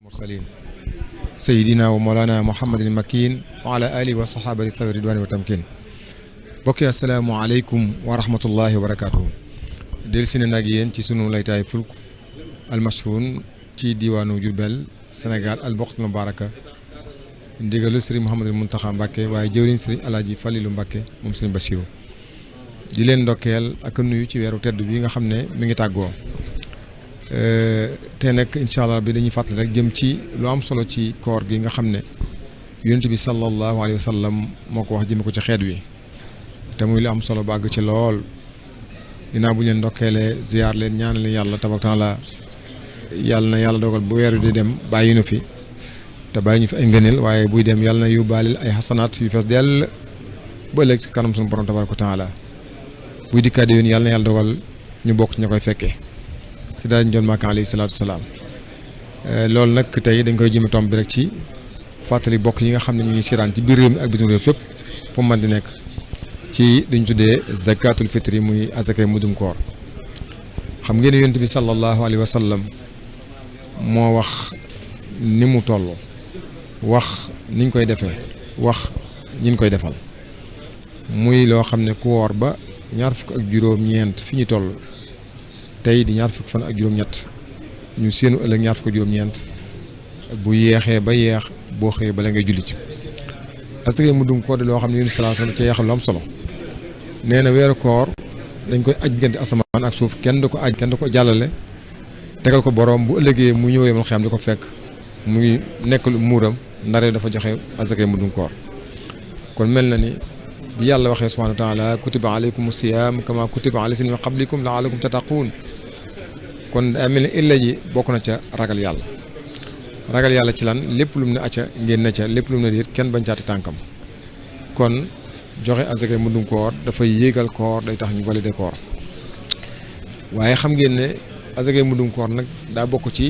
المرسلين سيدنا ومولانا محمد المكين وعلى آله وصحابه الصابر ridwaan wa tamkin bokki assalaamu aleykum wa rahmatullahi wa barakaatuhu del si ne nag yéen ci sunu laytaay fulk almashhun ci diwaanu Jurbel Sénégal al boxtul mubaraka ndigalu Serigne Mouhamadul Mountakha Mbacké waaye jëwriñ Serigne Alaaji Falilu Mbacké moom Serigne Bassirou di leen ndokkeel ak nuyu ci weeru tedd bi nga xam ne mi ngi tàggoo te nag incha allah bi dañuy fàttali rek jëm ci lu am solo ci koor gi nga xam ne yonent bi sallallahu alayhi wa sallam moo ko wax jëme ko ci xeet wi te muy lu am solo bàgg ci lool ginnaaw bu ñu leen ndokkeelee ziyaar leen ñaanal leen yàlla tabaaraka taala yàlla na yàlla dogal bu weer wi di dem bàyyi nu fi te bàyyi ñu fi ay ngëneel waaye buy dem yàlla na yóbbaalil ay xasanaat yu fees dell ba ëllëg ci kanam suñu borom tabaaraka taala buy dikkaat yoon yàlla na yàlla dogal ñu bokk ci ña koy fekkee ci daal ñu doon Màkka alayhi salaatu wasalaam loolu nag tey dañ koy jëme tomb bi rek ci fàttali bokk yi nga xam ne ñu ngi siraan ci biir réew mi ak bitim réew fépp fu mu mën di nekk ci duñ tuddee zakatul fitri muy azakay mudum koor xam ngeen ne yonent bi sallallahu alayhi wa sallam moo wax ni mu toll wax niñ koy defee wax ñin koy defal muy loo xam ne ku woor ba ñaar fukk ak juróom-ñeent fi ñu toll tey di ñaar fukk fan ak juróom-ñett ñu seenu ëllëg ñaar fukk ak juróom-ñeent bu yeexee ba yeex boo xëyee bala ngay julli ci asakay mudum koor di loo xam ne yonent sallallahu alayhi wa sallam ca yeexal lu am solo nee na weeru koor dañ koy aj diggante asamaan ak suuf kenn du ko aj kenn du ko jàllale tegal ko borom bu ëllëgee mu ñëwee mal xam di ko fekk muy nekk lu muuram ndaree dafa joxe asakay mudum koor kon mel na ni bi yàlla waxee subhaanahu wa taala kutiba alaykum siyaam kama kutiba ala llazina min qablikum la'allakum tattaquun kon daa mel ni illa ji bokk na ca ragal yàlla ci lan lépp lu mu ne acca ngeen ne ca lépp lu mu ne déet kenn bañ caati tànkam kon joxe asakay mudum koor dafay yéegal koor day tax ñu valider koor waaye xam ngeen ne asakay mudum koor nag daa bokk ci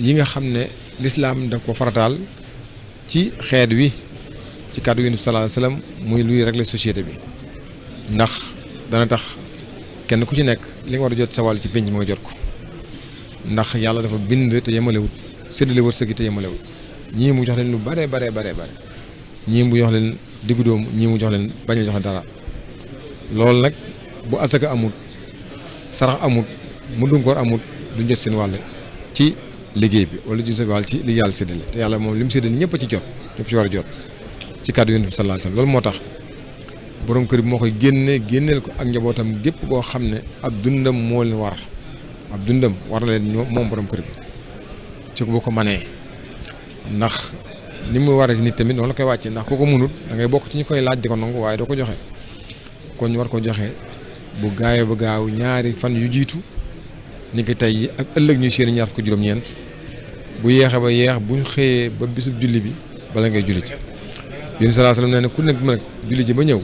yi nga xam ne lislaam da ko farataal ci xeet wi ci kàddu yonent bi sallallahu alayhi wasallam muy luy régler société bi ndax dana tax kenn ku ci nekk li nga war a jot sa wàll ci pénc mooy jot ko ndax yàlla dafa bind te yemalewut séddale wërsëg yi te yemalewut ñii mu jox leen lu bare ñii mu jox leen diggu doomu ñii mu jox leen bañ a joxe dara loolu nag bu asaka amut sarax amut mudum koor amut duñ jot seen wàll ci liggéey bi wala duñ seen wàll ci li yàlla séddale te yàlla moom li mu séddale ñëpp a ci jot ñëpp ci war a jot ci kàddu yonent bi sallallahu alayhi wasallam loolu moo tax borom kër bi moo koy génneel ko ak njabootam gépp koo xam ne ab dundam moo leen war ab dundam war leen moom borom kër bi ci bu ko manee ndax ni mu war a nit tamit noonu la koy wàccee ndax ku ko munut da ngay bokk ci ñu koy laaj di ko nangu waaye doo ko joxe kon ñu war ko joxe bu gaawee ba gaaw ñaari fan yu jiitu ni ki tey ak ëllëg ñuy séenu ñaar fukk juróom-ñeent bu yeexee ba yeex buñ xëyee ba bisub julli bi bala ngay julli ci yéen sallallahu alayhi wasallam nee na ku nekk mën a julli ji ba ñëw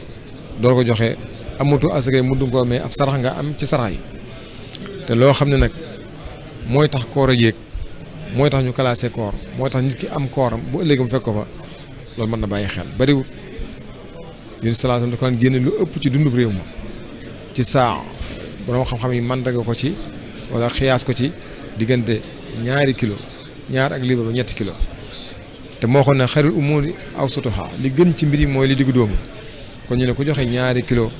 door ko joxe amatu asakay mudum koor mais ab sarax nga am ci sarax yi te loo xam ne nag mooy tax koor a yéeg mooy tax ñu classé koor mooy tax nit ki am kooram bu ëllëgee mu fekk ko fa loolu mën na bàyyi xel bariwul yéen sallallahu alayhi wasallam da ko daan génne lu ëpp ci dundub réew ma ci saa borom xam-xam yi màndarga ko ci wala xiyaas ko ci diggante ñaari kilo ñaar ak libre ba ñetti kilo te moo xoon ne xayrul umuuri awsatuha li gën ci mbir yi mooy li diggu doomu kon ñu ne ku joxe ñaari kilo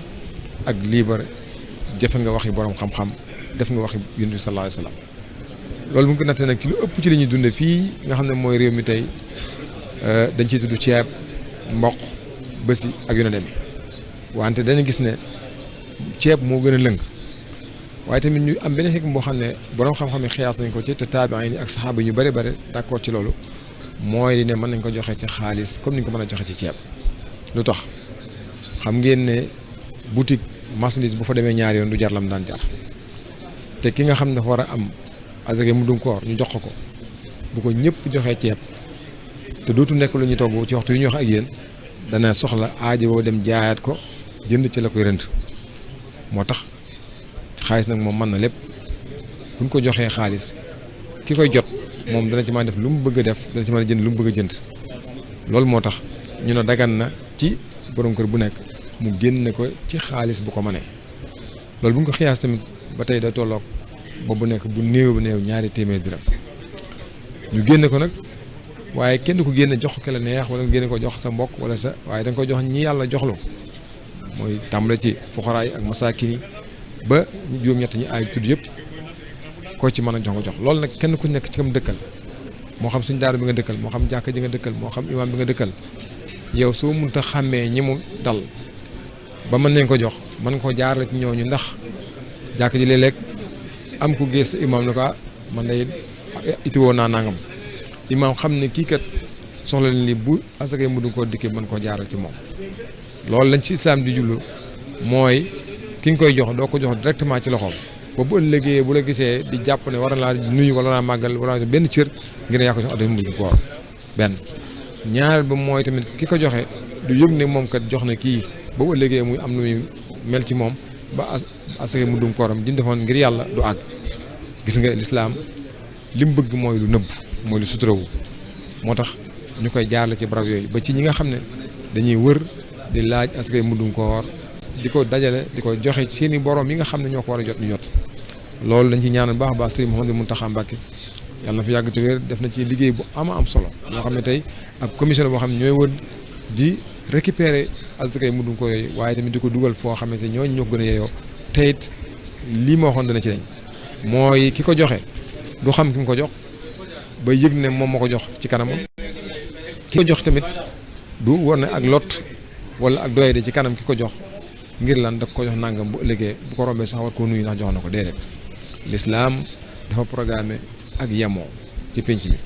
ak libre jafe nga waxi borom xam-xam def nga waxi yonent bi sallallahu alayhi wasallam loolu bu ñu ko nattee nag ci lu ëpp ci li ñuy dunde fii nga xam ne mooy réew mi tey dañ ciy tudd ceeb mboq bësi ak yu ne demee wante dañu gis ne ceeb moo gën a lëng waaye tamit ñu am benn xikma boo xam ne borom xam-xam yi xiyaas nañ ko ci te taabiin ak saxaaba yi ñu bëri d'accord ci loolu mooy li ne mën nañ ko joxe ci xaalis comme ni ñu ko mën a joxe ci ceeb lu tax xam ngeen ne boutique marchandise bu fa demee ñaari yoon du jar lam daan jar te ki nga xam ne dafa war a am asakay mudum koor ñu jox ko bu ko ñëpp joxee ceeb te dootu nekk lu ñuy togg ci waxtu yu ñu wax ak yéen dana soxla aajo boo dem jaayaat ko jënd ci la koy rënd moo tax xaalis nag moom mën na lépp buñ ko joxee xaalis ki koy jot moom dana ci mën a def lu mu bëgg a def dana ci mën a jënd lu mu bëgg a jënd loolu moo tax ñu ne dagan na ci borom kër bu nekk mu génne ko ci xaalis bu ko mënee loolu bu ñu ko xiyaas tamit ba tey da tolloog boobu nekk bu néew ñaari téeméer dërëm ñu génne ko nag waaye kenn du ko génne jox ko ki la neex wala nga génne ko jox sa mbokk wala sa waaye da nga ko jox ñi yàlla joxlu mooy tàmbale ci fuqaraa yi ak masaakin yi ba juróom-ñett ñi ay tudd yëpp koo ci mën a jox nga jox loolu nag kenn ku nekk ci kam dëkkal moo xam suñ daara bi nga dëkkal moo xam jàkka ji nga dëkkal moo xam imaam bi nga dëkkal yow soo mënta xàmmee ñi mu dal ba mën nañ ko jox mën ko jaarale ci ñooñu ndax jàkka ji léeg-léeg am ku gis imaam ne ko man day itiwoo naa nangam imaam xam ne kii kat soxla leen li bu asakay mu du koo dikkee mën koo jaaral ci moom loolu lañ ci islam di jublu mooy ki nga koy jox doo ko jox directement ci loxoom ba bu ëllëgee bu la gisee di jàpp ne war na laa nuyu wala naa màggal wala benn cër ngir yaa ko jox adda mu du koor benn ñaareel ba mooy tamit ki ko joxe du yëg ne moom kat jox na kii ba bu ëllëgee muy am lu muy mel ci moom ba asakay mu dum kooram jim defoon ngir yàlla du àgg gis nga lislaam li mu bëgg mooy lu nëbb mooy lu suturawu moo tax ñu koy jaarale ci barab yooyu ba ci ñi nga xam ne dañuy wër di laaj asakay mudum koor di ko dajale di ko joxe seeni borom yi nga xam ne ñoo ko war a jot ñu jot loolu dañ ci ñaanal baax a baax Sëriñ Mouhamadou Mountakha Mbacké yàlla na fi yàgg te wér def na ci liggéey bu am solo ñoo xam ne tey ab commission boo xam ne ñooy wër di récupérer asakay mudum koor yooyu waaye tamit di ko dugal foo xamante ne ñooñu ñoo ko gën a yeeyoo te it lii ma waxoon dana ci dañ mooy ki ko joxe du xam ki mu ko jox ba yëg ne moom moo ko jox ci kanamam ki ko jox tamit du war ne ak lot wala ak doyade ci kanam ki ko jox ngir lan da ko jox nangam bu ëllëgee bu ko rombee sax war koo nuyu ndax jox na ko déedéet lislaam dafa programmé ak yemoo ci pénc mi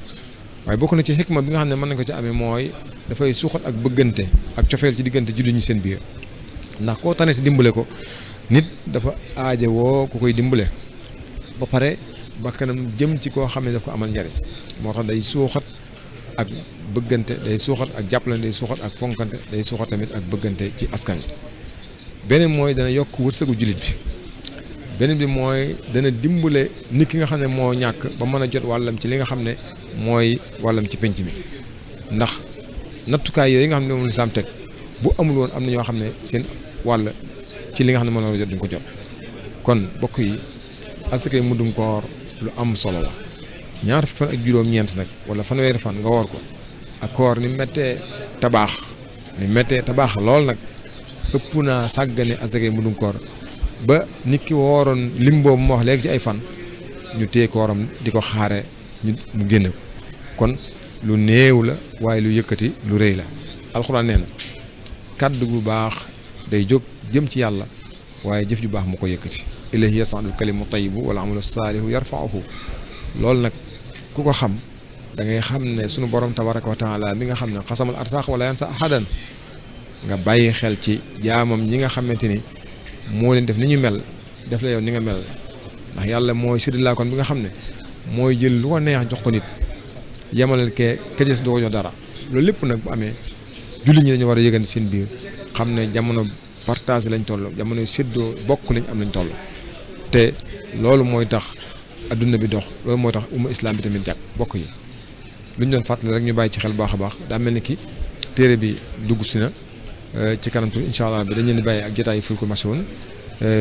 waaye bokk na ci xikma bi nga xam ne mën nañ ko ci amee mooy dafay suuxat ak bëggante ak cofeel ci diggante jullit ñi seen biir ndax koo tane te dimbale ko nit dafa aaje woo ku koy dimbale ba pare bakkanam jëm ci koo xam ne daf ko amal njariñ moo tax day suuxat ak bëggante day suuxat ak jàppalante day suuxat ak fonkante day suuxat tamit ak bëggante ci askan wi beneen mooy dana yokk wërsëgu jullit bi beneen bi mooy dana dimbale nit ki nga xam ne moo ñàkk ba mën a jot wàllam ci li nga xam ne mooy wàllam ci penc mi ndax nattukaay yooyu nga xam ne moom lislaam teg bu amul woon am na ñoo xam ne seen wàll ci li nga xam ne mën na jot duñ ko jot kon bokk yi asakay mudum koor lu am solo la ñaar fukki fan ak juróom-ñeent nag wala fanweeri fan nga woor ko ak koor ni méttee tabaax lool nag ëpp naa sàggane asakay mudum koor ba nit ki wooroon lim boobu mu wax léegi ci ay fan ñu téye kooram di ko xaare mu génne ko kon lu néew la waaye lu yëkkati lu rëy la alxuraan nee na kàddu gu baax day jóg jëm ci yàlla waaye jëf ju baax mu ko yëkkati ilayhi yas'adul kalimu tayyibu wal amalu saalihu yarfa'uhu loolu nag ku ko xam da ngay xam ne sunu borom tabaraka wa taala mi nga xam ne xasamal arsaq wala yansa ahadan nga bàyyi xel ci jaamam ñi nga xamante ni moo leen def ni ñu mel def la yow ni nga mel ndax yàlla mooy séddale kon bi nga xam ne mooy jël lu ko neex jox ko nit yemalal kee kejes doo ko jox dara loolu lépp nag bu amee jullit ñi dañu war a yëgante seen biir xam ne jamono partage lañ toll jamono séddoo bokk lañ am lañ toll te loolu mooy tax adduna bi dox loolu mooy tax umma islam bi tamit jàkk bokk yi lu ñu doon fàttali rek ñu bàyyi ci xel baax a baax daa mel ni ki téere bi dugg si na ci kanam tuuti incha allah bi dañ leen di bàyyi ak jotaayu Fulkul Masoon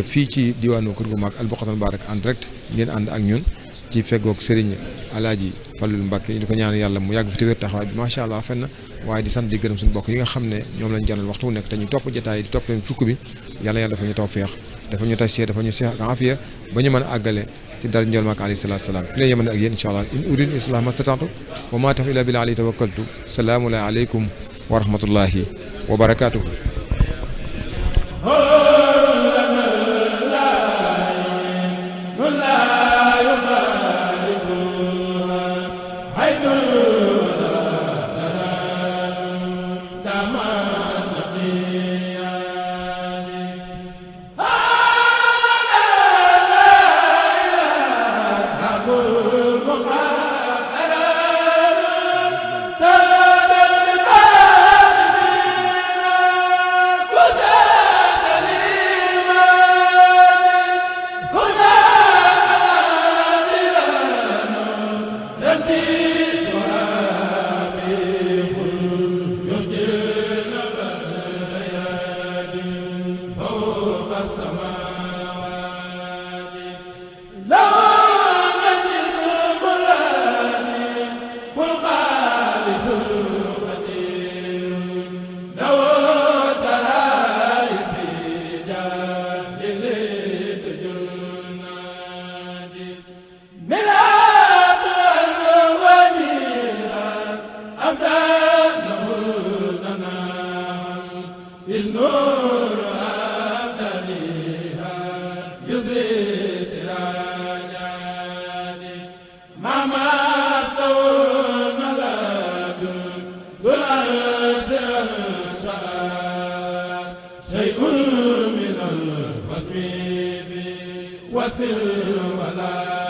fii ci diwaanu Kër gu mag Al Boukhatoul Moubarak en direct ngeen ànd ak ñun ci feggoog Serigne Alaaji Fallul Mbàkke ñu ko ñaan yàlla mu yàgg fi te wér taxawaay bi macha allah rafet na waaye di sant di gërëm suñu bokk yi nga xam ne ñoom lañ jaral waxtu wu nekk te ñu topp jotaay di topp leen fukk bi yàlla dafa ñu tawfeex dafa ñu tasiya dafa ñu seex ak afiya ba ñu mën a àggale ci dara njool maak alayhi salaatu salaam fi leen yemane ak yéen incha allah in urid islah mastata'tu wa ma tawfiqi illa billah alayhi tawakkaltu salaamu aleykum wa rahmatullahi wa barakaatuhu شيء من الوسم في وسم ولا